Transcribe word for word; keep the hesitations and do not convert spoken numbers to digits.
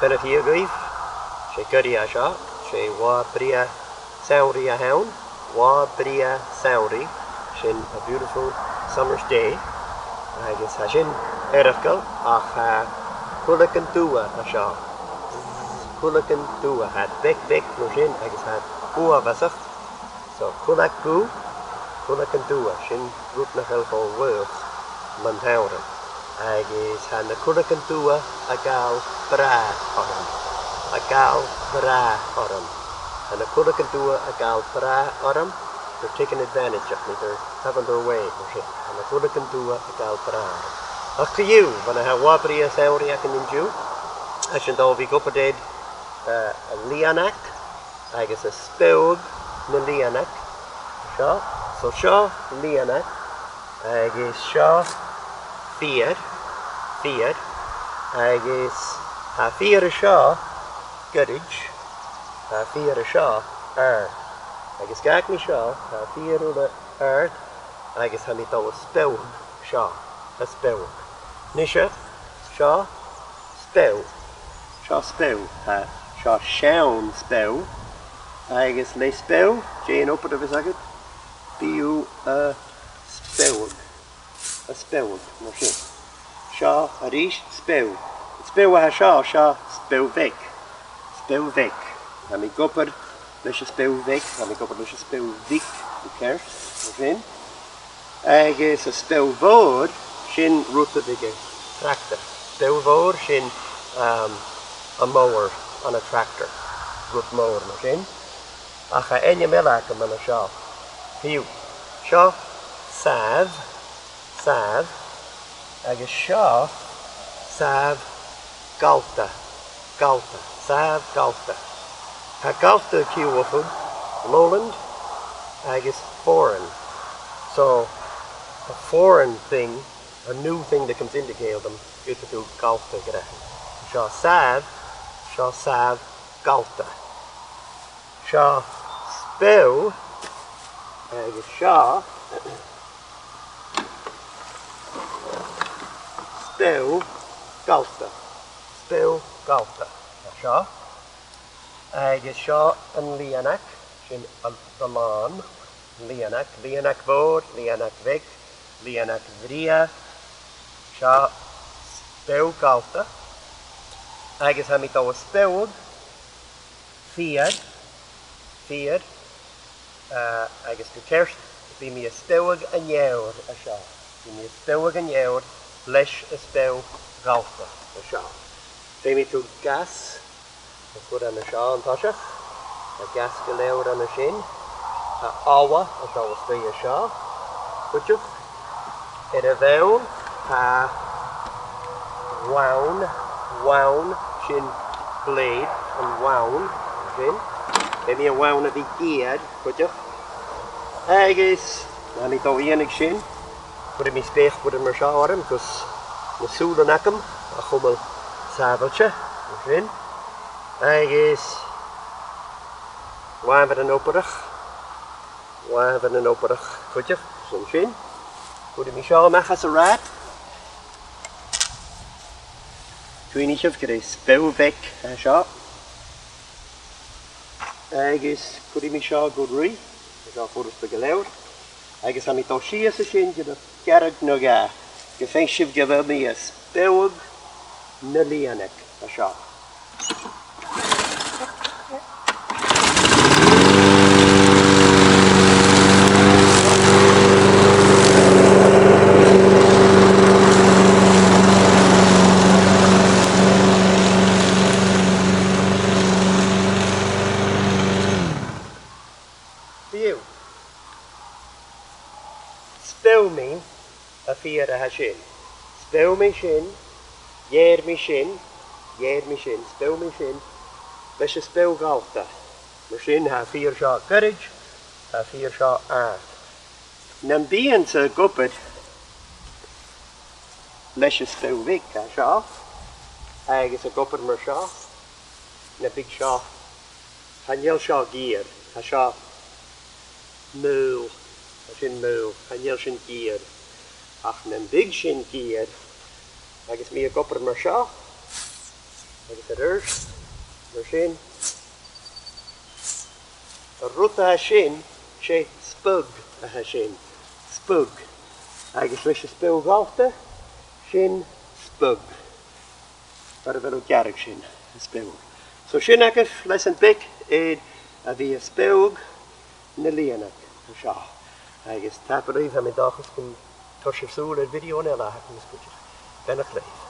An-diugh, 's e goirid a tha seo, 's e latha brèagha samhraidh a th' ann, latha brèagha samhraidh, sin a beautiful summer's day, agus tha sin eireachdail, ach tha cuileagan dubha an seo, cuileagan dubha, tha iad beag beag mar sin agus tha iad uabhasach. So, cuileag dhubh, cuileagan dubha, sin rud nach eil cho laghach mun t-samhradh. Agus tha na cuileagan dubha a' gabhail brath orm. A' gabhail brath orm. Tha na cuileagan dubha a' gabhail brath orm. They're taking advantage of me. They're having their way, mar sin. Tha na cuileagan dubha a' gabhail brath orm. Ach co-dhiù, bhon a tha latha brèagha samhraidh againn an-diugh, tha sinn a' dol a bhith ag obair air, eh, an lìonag, agus a' spealadh na lìonag. Seo, so seo lìonag, agus seo feur, feur, agus tha feur an seo goirid, tha feur an seo àrd. Agus dh'fhàg mi seo, tha feur uile àrd, agus tha mi a' dol a spealadh seo, a spealadh. Nise, seo speal. Seo speal. Tha, seo seann speal. Agus le speal, dè an obair a bhios agad? Bidh thu a' spealadh. A' spealadh, mar sin. Seo a-rithist speal. An speal a tha seo, seo speal bheag. Speal bheag. Tha mi ag obair leis an speal bheag, tha mi ag obair leis an speal bheag, an ceart, mar sin. Agus an speal mhòr, sin rud a bhiodh aig tractar. Speal mhòr, sin, um, a mower on a tractor. Rud mòr mar sin. Ach tha ainm eile agam an seo. Fiù. Seo sàbh, sàbh, agus seo sàbh gallta, gallta, sàbh gallta. Tha gallta a' ciallachadh lowland agus foreign. So, a foreign thing, a new thing that comes into Gaeldom, dh'fhaodadh tu gallta a ghràdh. Seo sàbh, seo sàbh gallta. Seo speal, agus seo speal gallta. Speal gallta. Seo. Agus seo an lìonag, sin an, the lawn. Lìonag, lìonag mhòr, lìonag bheag, lìonag bhrèagha. Seo speal gallta. Agus tha mi a' dol a spealadh feur, feur, eh, agus gu ceart, bidh mi a' spealadh an fheòir an seo. Bidh mi a' spealadh an fheòir leis an speal gallta an seo. Feumaidh tu gas a chur an seo an toiseach. Tha gas gu leòr an sin. Tha ola a' dol a-staigh an seo cuideachd. Air a' bhonn, tha làn, làn, sin blade, an làn, sin. Feumaidh an làn a bhith geur cuideachd. Agus, tha mi a' dol a dhèanamh sin. Cuiridh mi speuclairean mar seo orm gus na sùilean agam a chumail sàbhailte, mar sin. Agus làmhan-obrach, làmhan-obrach cuideachd, 's an sin. Cuiridh mi seo a-mach às an rathad. Cuimhnichibh gur e speal bheag a tha seo. Agus cuiridh mi seo gu ruith, seo furasta gu leòr. Agus tha mi a' dol sìos an sin, dìreach gearradh no dhà, gum faic sibh gu bheil mi a' spealadh na lìonag an seo. Fiù. Speal mi am feur a tha sin. Speal mi sin, gheàrr mi sin, gheàrr mi sin, speal mi sin, leis an speal gallta. Mar sin, tha am feur seo goirid, tha am feur seo àrd. Nam bithinn-sa ag obair leis an speal bheag a tha seo, agus ag obair mar seo, nam biodh seo, chan eil seo geur, tha seo maol, tha sin maol, chan eil sin geur. Ach nam biodh sin geur, agus mi ag obair mar seo, Agus air adhart, mar sin, an rud a tha sin, 's e spug a tha sin. Spug. Agus leis an spiodh allta, sin spug. Far a bheil thu a' gearradh sin, a' spiodh. So sin agaibh leasan beag air a bhith a' spiodh na lìonag an seo. Agus tapadh leibh, tha mi an dòchas gun toir sibh sùil air video eile a th' agam cuideachd. Beannachd leibh.